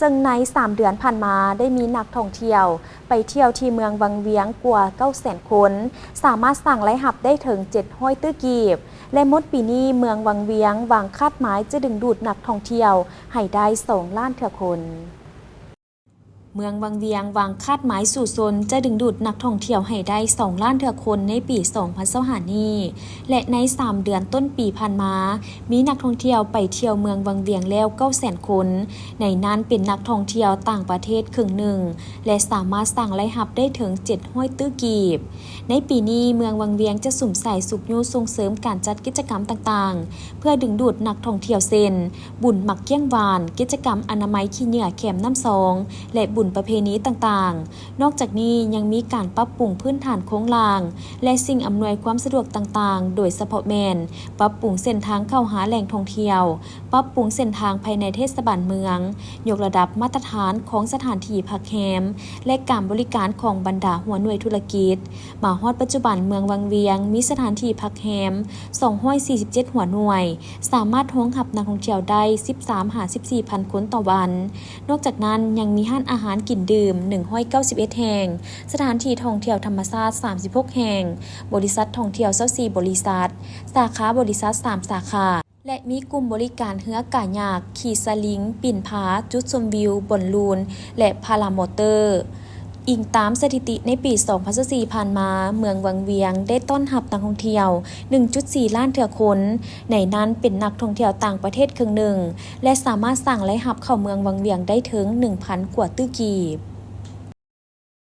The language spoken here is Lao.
ເຊິ່ງໃນສາມເດືອນຜ່ານມາ ໄດ້ມີນັກທ່ອງທ່ຽວໄປທ່ຽວທີ່ເມືອງວັງວຽງກວ່າເກົ້າແສນຄົນ, ສາມາດສ້າງລາຍຮັບໄດ້ເຖິງເຈັດຮ້ອຍຕື້ກີບ ແລະ ໝົດປີນີ້ເມືອງວັງວຽງວາງຄາດໝາຍຈະດຶງດູດນັກທ່ອງທ່ຽວໃຫ້ໄດ້ສອງລ້ານເທື່ອຄົນ. ເມືອງວັງວຽງວາງຄາດໝາຍສູ້ຊົນຈະດຶງດູດນັກທ່ອງທ່ຽວໃຫ້ໄດ້ສອງລ້ານເທື່ອຄົນໃນປີສອງພັນຊາວຫ້ານີ້ ແລະ ໃນສາມເດືອນຕົ້ນປີຜ່ານມາ ມີນັກທ່ອງທ່ຽວໄປທ່ຽວເມືອງວັງວຽງແລ້ວເກົ້າແສນຄົນ, ໃນນັ້ນເປັນນັກທ່ອງທ່ຽວຕ່າງປະເທດເຄິ່ງໜຶ່ງ ແລະ ສາມາດສ້າງລາຍຮັບໄດ້ເຖິງເຈັດຮ້ອຍຕື້ກີບ. ໃນປີນີ້ເມືອງວັງວຽງຈະສຸມໃສ່ຊຸກຍູ້ສົ່ງເສີມການຈັດກິດຈະກຳຕ່າງໆ ເພື່ອດຶງດູດນັກທ່ອງທ່ຽວເຊັ່ນ ບຸນໝາກກ້ຽງຫວານ, ກິດຈະກຳອະນາໄມຂີ້ເຫຍື້ອແຄມນ້ຳຊອງ ແລະ ບຸນປະເພນີຕ່າງໆ. ນອກຈາກນີ້ຍັງມີການປັບປຸງພື້ນຖານໂຄງລ່າງ ແລະ ສິ່ງອຳນວຍຄວາມສະດວກຕ່າງໆ ໂດຍສະເພາະແມ່ນ ປັບປຸງເສັ້ນທາງເຂົ້າຫາແຫຼ່ງທ່ອງທ່ຽວ, ປັບປຸງເສັ້ນທາງພາຍໃນເທດສະບານເມືອງ, ຍົກລະດັບມາດຕະຖານຂອງສະຖານທີ່ພັກແຮມ ແລະ ການບໍລິການຂອງບັນດາຫົວໜ່ວຍທຸລະກິດ. ມາຮອດປັດຈຸບັນເມືອງວັງວຽງມີສະຖານທີ່ພັກແຮມສອງຮ້ອຍສີ່ສິບເຈັດຫົວໜ່ວຍ, ສາມາດຮອງຮັບນັກທ່ອງທ່ຽວໄດ້ສິບສາມຫາສິບສີ່ພັນຄົນຕໍ່ວັນ. ນອກຈາກນັ້ນຍັງມີຮ້ານອາຫານກິນດື່ມໜຶ່ງຮ້ອຍເກົ້າສິບເອັດແຫ່ງ, ສະຖານທີ່ທ່ອງທ່ຽວທຳມະຊາດສາມສິບຫົກແຫ່ງ, ບໍລິສັດທ່ອງທ່ຽວຊາວສີ່ບໍລິສັດ, ສາຂາບໍລິສັດສາມສາຂາ ແລະ ມີກຸ່ມບໍລິການເຮືອກາຍັກ, ຂີ່ສະລິງ, ປີນຜາ, ຈຸດຊົມວິວ, ບອນລູນ ແລະ ພາລາມໍເຕີ. ອີງຕາມສະຖິຕິໃນປີສອງພັນຊາວສີ່ຜ່ານມາ, ເມືອງວັງວຽງໄດ້ຕ້ອນຮັບນັກທ່ອງທ່ຽວໜຶ່ງຈຸດສີ່ລ້ານເທື່ອຄົນ, ໃນນັ້ນເປັນນັກທ່ອງທ່ຽວຕ່າງປະເທດເຄິ່ງໜຶ່ງ ແລະ ສາມາດສ້າງລາຍຮັບເຂົ້າເມືອງວັງວຽງໄດ້ເຖິງໜຶ່ງພັນກວ່າຕື້ກີບ.